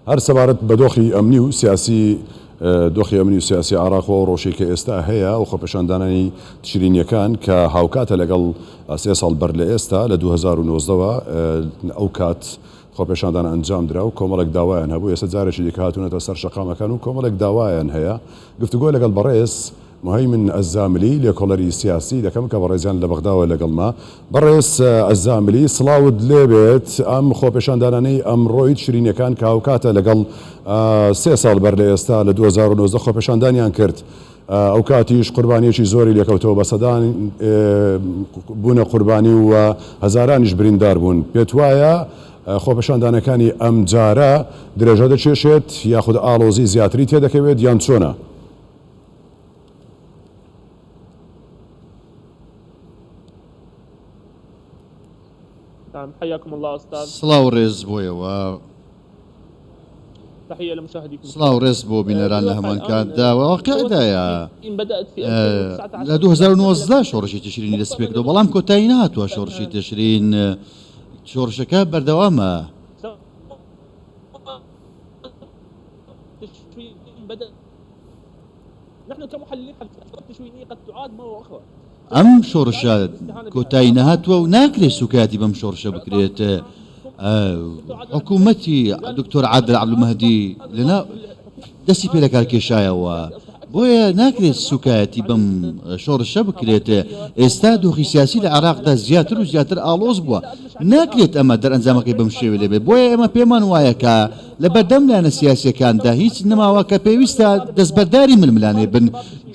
هەر سەبارەت بە دۆخی ئەمنی و سیاسی دۆخی ئەمنی و سیاسی عێراق و ئەو ڕەوشەی کە ئێستا هەیە و خۆپێشاندانانی تشرینیەکان کە هاوکاتە لەگەڵ سێ ساڵ بەر لە ئێستا لە 2019 وە ئەو کات خۆپێشاندان ئەنجام درا و کۆمەڵێک داوایان هەبوو ئێستا جارێکی دیکە هاتوونەتە سەر شەقامەکان و کۆمەڵێک داوایان هەیە گفتوگۆ لەگەڵ بەڕێز موهەیمن ئەزاملی، لێکۆڵەری سیاسی دەکەم کە بەڕێزیان لە بەغداوە لەگەڵمە. بەڕێز ئەزاملی، سڵاوت لێبێت، ئەم خۆپێشاندانانەی ئەمڕۆی تشرینیەکان کە هاوکاتە لەگەڵ سێ ساڵ بەر لە ئێستا لە 2019 خۆپێشاندانیان کرد، ئەوکاتیش قوربانیەکی زۆری لێکەوتەوە، بە سەدان بوونە قوربانی و هەزارانیش بریندار بوون، پێتوایە خۆپێشاندانەکانی ئەمجارە درێژە دەکێشێت یاخود ئاڵۆزی زیاتری تێدەکەوێت یان چۆنە؟ سڵاو ڕێز بۆ ئێوە. سڵاو ڕێز بۆ بینەران لە هەمان کاتدا واقعدایە لە 2019 شۆڕشی تشرینی دەست پێکردەوە بەڵام کۆتایی نهاتووە شۆڕشی تشرین شۆڕشەکە بەردەوامە. ئەم شۆڕشە کۆتایی نەهاتووە و ناکرێت سوکایەتی بەم شۆڕشە بکرێت. حکوومەتی دکتۆر عادل عەبدولمەهدی لەناو دەستی پێ لەکار کێشایەوە، بۆیە ناکرێت سوکایەتی بەم شۆڕشە بکرێت. ئێستا دۆخی سیاسی لە عێراقدا زیاتر و زیاتر ئاڵۆز بووە، ناکرێت ئەمە دەرئەنجامەکەی بەم شێوەیە بێت، بۆیە ئێمە پێمان وایە کە لەبەردەم لایەنە سیاسییەکاندا هیچ نەماوە کە پێویستە دەستبەرداری ململانێ بن،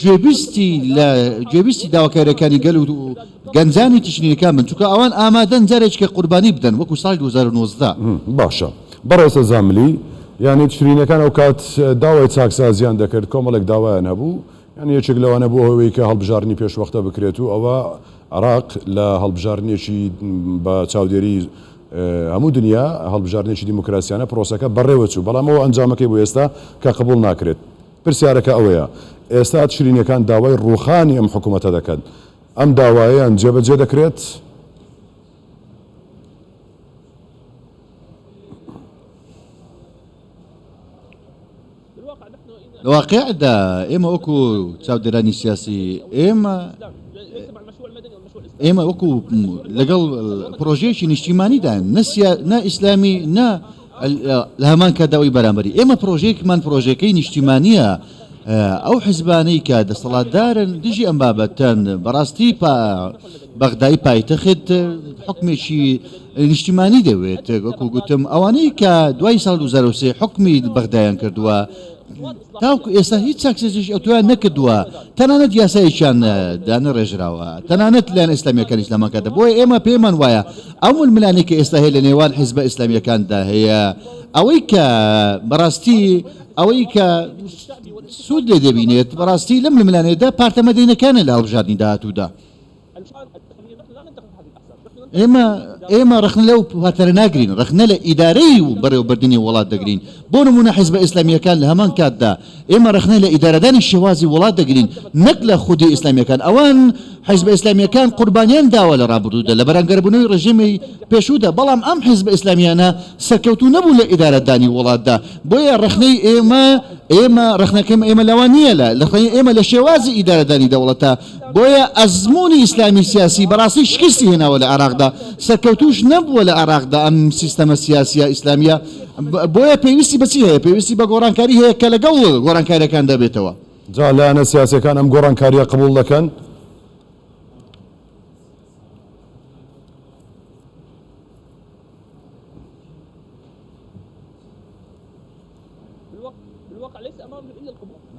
گوێبیستی لە گوێبیستی داواکارییەکانی گەل و گەنجانی تشرینیەکان بن، چونکە ئەوان ئامادەن جارێکیکە قوربانی بدەن وەکو ساڵی 2019. باشە بەڕێز زاملی، یانی تشرینیەکان ئەوکات داوای چاکسازیان دەکرد، کۆمەڵێک داوایان هەبوو، یانی یەکێک لەوانە بووە هۆی کە هەڵبژاردنی پێشوەختە بکرێت و ئەوە عێراق لە هەڵبژاردنێکی بە چاودێری هەموو دنیا هەڵبژاردنێکی دیموکراسیانە پرۆسەکە بەڕێوە چوو، بەڵام ئەوە ئەنجامەکەی بۆ ئێستا کە قبوڵ ناکرێت. پرسیارەکە ئەوەیە ئێستا تشرینیەکان داوای ڕووخانی ئەم حکوومەتە دەکەن، ئەم داوایەیان جێبەجێ دەکرێت؟ لە واقیعدا ئێمە وەکو چاودێرانی سیاسی ئێمە ئێمە وەکو لەگەڵ پرۆژەیەکی نیشتیمانیدا نە ئیسلامی نە لە هەمان کاتدا ئەوی بەرامبەری ئێمە پرۆژەیەکمان پرۆژەکەی نیشتیمانیە ئەو حزبانەی کە دەسەڵاتدارن دژی ئەم بابەتەن بەڕاستی بەغدای پایتەخت حکمێکی نیشتیمانی دەوێت، وەکو گوتم ئەوانەی کە دوای ساڵ 2003 حوکمی بەغدایان کردووە تاوەکو ئێستا هیچ چاکسازیی ئەوتۆیان نەکردووە، تەنانەت یاسایەکیان دانەڕێژراوە، تەنانەت لایەنە ئیسلامییەکانیش لەمان کاتە، بۆیە ئێمە پێمان وایە ئەو ململانێ کە ئێستا هەیە لە نێوان حیزبە ئیسلامییەکاندا هەیە ئەوەی کە بەڕاستی ئەوەی کە سوود لێ دەبینێت بەڕاستی لەم ململانێدا پارتە مەدەنیەکانە لە هەڵبژاردنی داهاتوودا. ئێمە ئێمە ڕەخنە لەو پارتانە ناگرین، ڕەخنە لە ئیدارەی و بەڕێوەبردنی وڵات دەگرین. بۆ نموونە حیزبە ئیسلامییەکان لە هەمان کاتدا ئێمە ڕەخنە لە ئیدارەدانی شێوازی وڵات دەگرین نەک لە خودی ئیسلامییەکان. ئەوان حیزبە ئیسلامییەکان قوربانیان داوە لە ڕابردوودا لە بەرەنگاربوونەوەی ڕژێمی پێشوودا، بەڵام ئەم حیزبە ئیسلامییانە سەرکەوتوو نەبوون لە ئیدارەدانی وڵاتدا. بۆیە ڕەخنەی ئێمە ئێمە ڕەخنەکەی ئێمە لەوە نییە لە ڕەخنەی ئێمە لە شێوازی ئیدارەدانی دەوڵەتە. بۆیە ئەزموونی ئیسلامی سیاسی بەڕاستی شکستی هێناوە لە عێراقدا، سەرکەوتووش نەبووە لە عێراقدا ئەم سیستەمە سیاسییە ئیسلامییە، بۆیە پێویستی بە چی هەیە؟ پێویستی بە گۆڕانکاری هەیە کە لەگەڵ گۆڕانکارییەکاندا بێتەوە. جا لایەنە سیاسییەکان ئەم گۆڕانکارییە قبوڵ دەکەن؟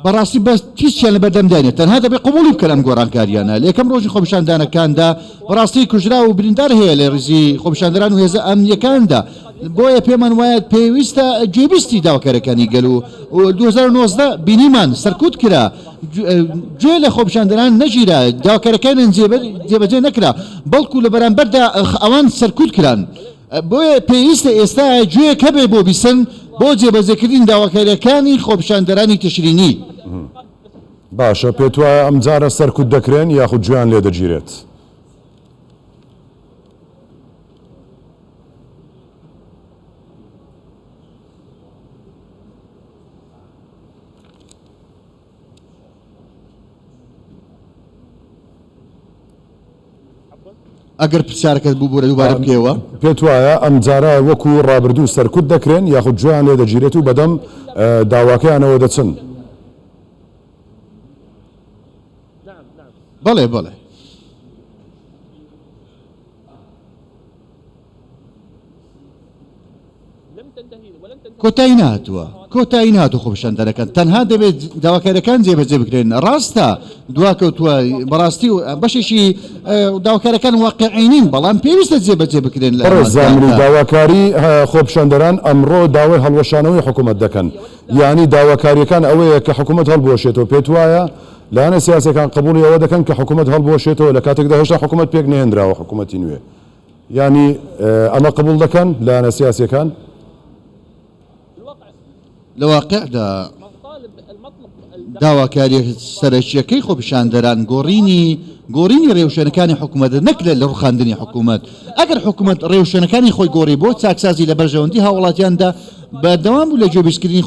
بەڕاستی بەس هیچیان لەبەردەمدا نیە تەنها دەبێت قبوڵی بکەن ئەم گۆڕانکاریانە لە یەکەم ڕۆژی خۆپیشاندانەکاندا بەڕاستی کوژراو و بریندار هەیە لە ڕیزی خۆپیشاندەران و هێزە ئەمنیەکاندا بۆیە پێمان وایە پێویستە گوێبیستی داواکاریەکانی گەل و 2019 بینیمان سەرکوت کرا گوێ لە خۆپیشاندەران نەگیرا داواکاریەکانیان جێبەجێ نەکرا بەڵکو لە بەرامبەردا ئەوان سەرکوت کران. بۆیە پێویستە ئێستا گوێیەک هەبێ بۆ بیستن بۆ جێبەجێکردنی داواکارییەکانی خۆپیشاندەرانی تشرینی. باشە پێتوایە ئەمجارە سەرکوت دەکرێن یاخود گوێیان لێدەگیرێت؟ ئەگەر پرسیارەکەت ببورە دووبارە بکەیەوە. پێت وایە ئەمجارە وەکو ڕابردوو سەرکوت دەکرێن یاخود گوێیان لێ دەگیرێت و بەدەم داواکەیانەوە دەچن؟ بەڵێ بەڵێ. کۆتایی نەهاتووە کۆتایی نەهاتوو خۆپیشاندەرەکان تەنها دەبێت داواکاریەکان جێبەجێ بکرێن ڕاستە دواکەوتووە بەڕاستی و بەشێکی داواکارەکان واقعی نین بەڵام پێویستە جێبەجێ بکرێن لە بەڕێز زاملی داواکاری خۆپیشاندەران ئەمڕۆ داوای هەڵوەشانەوەی حکوومەت دەکەن یانی داواکاریەکان ئەوەیە کە حکوومەت هەڵبوەشێتەوە پێت وایە لایەنە سیاسیەکان قبوڵی ئەوە دەکەن کە حکوومەت هەڵبوەشێتەوە لە کاتێکدا هێشتا حکوومەت پێک نەهێنراوە حکوومەتی نوێ یانی ئەمە قبوڵ دەکەن لایەنە سیاسیەکان؟ لە واقعدا داواکاریە سەرەکیەکەی خۆپیشاندەران گۆڕینی گۆڕینی ڕێوشوێنەکانی حکوومەتە نەک لە ڕوخاندنی حکوومەت ئەگەر حکوومەت ڕێوشوێنەکانی خۆی گۆڕی بۆ چاکسازی لە بەرژەوەندی هاوڵاتیاندا بەردەوام بوو لە گوێبیستکردنی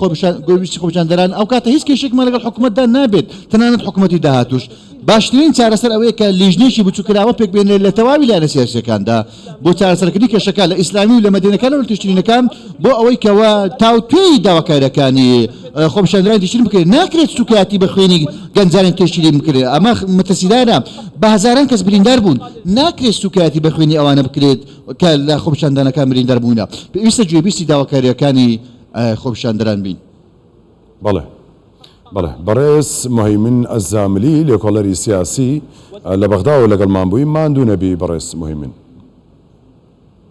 گوێبیستی خۆپیشاندەران ئەو کاتە هیچ کێشێکمان لەگەڵ حکوومەتدا نابێت تەنانەت حکوومەتی داهاتوش باشترین چارەسەر ئەوەیە کە لیژنەیەکی بچووککراوە پێکبهێنرێت لە تەواوی لایەنە سیاسییەکاندا بۆ چارەسەرکردنی کێشەکان لە ئیسلامی و لە مەدەنیەکان و لە تشرینەکان بۆ ئەوەی کەوا تاوتوێی داواکاریەکانی خۆپیشاندەرانی تشرین بکرێت. ناکرێت سوکایەتی بە خوێنی گەنجانی تشرین بکرێت، ئەمە مەترسیدارە، بە هەزاران کەس بریندار بوون، ناکرێت سوکایەتی بە خوێنی ئەوانە بکرێت کە لە خۆپیشاندانەکان بریندار بوونە. پێویستە گوێبیستی داواکارییەکانی خۆپیشاندەران بین. بەڵێ بەڵێ بەڕێز موهەیمن ئەزاملی لێکۆڵەری سیاسی لە بەغداوە لەگەڵمان بووی ماندوو نەبی بەڕێز موهەیمن.